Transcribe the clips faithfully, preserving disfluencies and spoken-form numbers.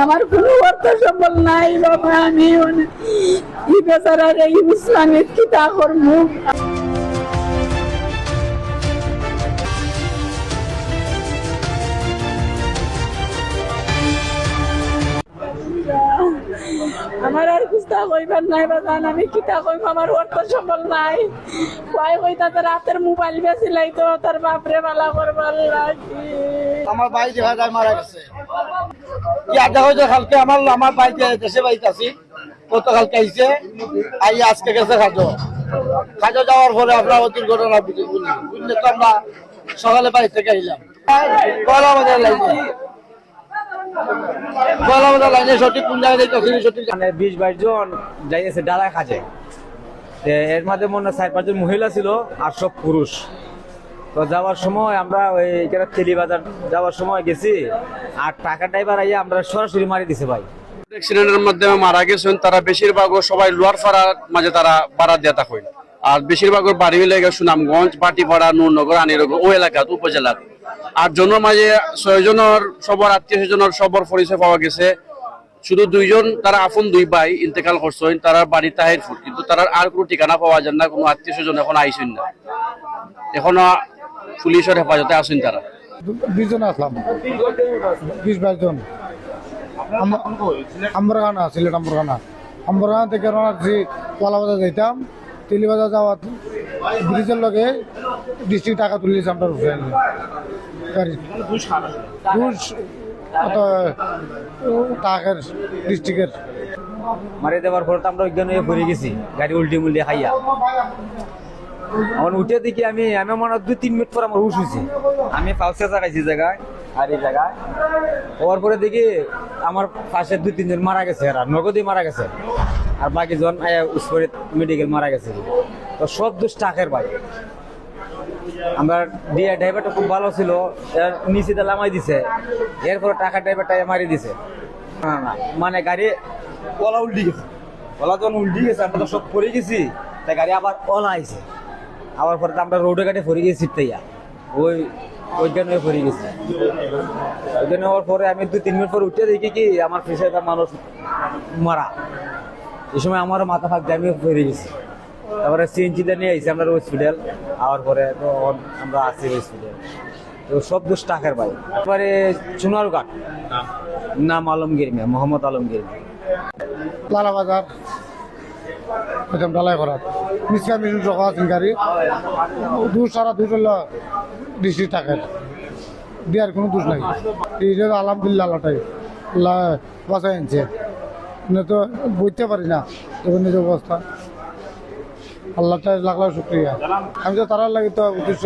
আমার কোনো অর্থ সম্বল নাই বাবা, আমি অনে-, ই বেচারারে ই উসমানিত কিতা করমু? আমার আর কুস্তা কইবার নাই বাজান, আমি কিতা কইমু, আমার অর্থ সম্বল নাই। কয় কইতা তার হাতের মোবাইল বেচিলাই তো তার বাপরে বালা করবার লাগি। আমার ভাই দেখা যায় মারা গেছে। ইয়া দেখা যায় কালকে আমার, আমার ভাই যে দেশে বাড়িতে আছি, গতকালকে আইছে, আই আজকে গেছে কাজো। কাজো যাওয়ার পরে আমরা ওই দুর্ঘটনা বুঝি, বুঝি, বুঝলে তো আমরা সকালে বাড়ি থেকে আইলাম। পয়লা বাজার লাইনে, পয়লা বাজার লাইনে সঠিক কোন জায়গায় যাইতেছি, সঠিক মানে বিশ বাইশ জন যাইতেছে ডালায় কাজে। তে এর মাঝে মনে হয় চার পাঁচজন মহিলা ছিল, আর সব পুরুষ। তো যাওয়ার সময় আমরা ওই এখানে তেলি বাজার যাওয়ার সময় গেছি, আর ট্রাকের ড্রাইভার আইয়া আমরা সরাসরি মারি দিছে ভাই। অ্যাক্সিডেন্টের মাধ্যমে মারা গেছেন তারা, বেশিরভাগও সবাই লোয়ারপাড়ার মাঝে তারা ভাড়া দিয়া থাকইন। আর বেশিরভাগর বাড়ি মিলে গেছে সুনামগঞ্জ, ভাটিপাড়া, নূরনগর, আনিরগঞ্জ, ওই এলাকাত, উপজেলাত। আর জনের মাঝে ছয়জনের সবার আত্মীয় স্বজনের সবার পরিচয় পাওয়া গেছে। শুধু দুইজন, তারা আপন দুই ভাই ইন্তেকাল করছেন, তারার বাড়ি তাহিরপুর, কিন্তু তারার আর কোনো ঠিকানা পাওয়া যায় না, কোনো আত্মীয় স্বজন এখন আইছেন না, এখনো পুলিশের হেফাজতে আছেন তারা। দু-, দুইজন আসলাম, বিশ বাইশ জন। আম-, আম্বরখানা, সিলেট আম্বরখানা। আম্বরখানা থেকে রওনা দিছি, কলাবাজার যাইতাম। তেলিবাজার যাওয়ার ব্রিজের লগে ডিস্ট্রিক্ট টাকা তুলিস আমরা উঠে আনি গাড়ি। ঘুষ অত টাকার ডিস্ট্রিক্টের। মারি দেওয়ার পর তো আমরা অজ্ঞান হয়ে পড়ে গেছি, গাড়ি উল্টি মুল্টি খাইয়া। এখন উঠে দেখি আমি, আমি মনে হয় দুই তিন মিনিট পর আমার হুশ হয়েছে। আমি ফাউসে জাগাইছি জায়গায়, আর এই জায়গায়। হওয়ার পরে দেখি আমার পাশে দুই তিনজন মারা গেছে, এরা নগদই মারা গেছে। আর বাকি জন আয়া উসফরিত মেডিকেল মারা গেছে। তো সব দোষ ট্রাকের ভাই। আমরা ডিআই ড্রাইভারটা খুব ভালো ছিল, এর নিচে দিয়ে লামাই দিছে, এরপরে ট্রাকের ড্রাইভারটা মারি দিছে। না, না, মানে গাড়ি ওলা উল্টি গেছে, ওলা যখন উল্টি গেছে আমরা তো সব পড়ে গেছি, তাই গাড়ি আবার ওলা আইছে, আবার পরে তো আমরা রোডে ঘাটে পড়ে গেছি ছিটতাইয়া। ওই অজ্ঞান হয়ে পড়ে গেছি। অজ্ঞান হওয়ার পরে আমি দুই তিন মিনিট পর উঠে দেখি কি আমার পিছে একটা মানুষ মারা। এই সময় আমারও মাথা ফাঁক দিয়ে আমি পড়ে গেছি। তারপরে সিএনজি দিয়ে নিয়ে আইছি আমরা হসপিটাল। আওয়ার পরে তো অন-, আমরা আছি হসপিটাল। তো সব দোষ ট্রাকের ভাই। তারপরে সোনারঘাট, নাম আলমগীর মিয়া, মোহাম্মদ আলমগীর মিয়া। লালাবাজার, একদম ঢালাই করার। মিসকা মিশন সহ আছেন গাড়ি। দোষ সারা দোষ হলো ডিসি ট্রাকের। দিয়ার কোনো দোষ নাই। এই যে আলহামদুলিল্লাহ আল্লাহটাই। আল্লাহ বাঁচাই আনছে। না তো বুঝতে পারি না, তবে নিজের অবস্থা। আল্লাহটাই লাখ লাখ শুক্রিয়া। আমি তো তারার লাগি তো উদ্দেশ্য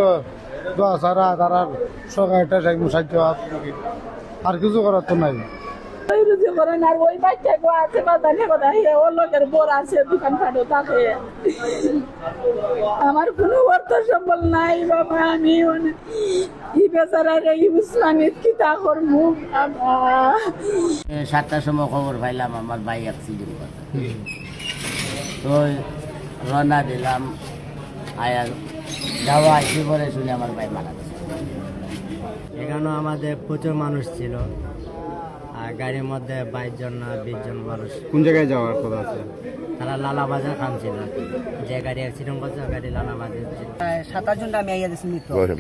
দোয়া ছাড়া, তারার সহযোগিতা চাইমু, সাহায্য আর কিছু করার তো নাই। ওই রুজি করেন আর ওই বাচ্চা গো আছে বাজারে বাজারে, ওর লোকের বোর আছে দোকান পাটও থাকে। আমার কোনো অর্থ সম্বল নাই বাবা, আমি অনে-, ই বেচারারে ই উসমানিত কিতা করমু বাবা। এ, সাতটার সময় খবর পাইলাম আমার ভাই অ্যাক্সিডেন্ট করছে। তো রওনা দিলাম, আয়া যাওয়া আইসি পরে শুনে আমার ভাই মারা গেছে। এখানেও আমাদের প্রচুর মানুষ ছিল, আর গাড়ির মধ্যে বাইশ জন না বিশ জন মানুষ। কোন জায়গায় যাওয়ার কথা আছে? তারা লালাবাজার খান ছিল, যে গাড়ি অ্যাক্সিডেন্ট করছে, ওই গাড়ি লালাবাজার ছিল। প্রায় সাত আট জনটা আমি আইয়া দিছি মৃত। আর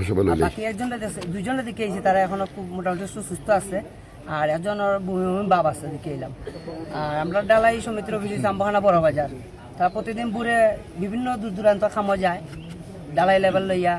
বাকি একজনটা দেখছি, দুইজনটা দেখে আইছি, তারা এখনো খুব মোটামুটি সুস্থ আছে। আর একজনের বমি বমি ভাব আছে, দেখে এলাম। আর আমরা ঢালাই সমিতির অফিস হইছে আম্বাখানা বড় বাজার। তারা প্রতিদিন ভোরে বিভিন্ন দূর দূরান্ত খামো যায়, ঢালাই লেবার লইয়া।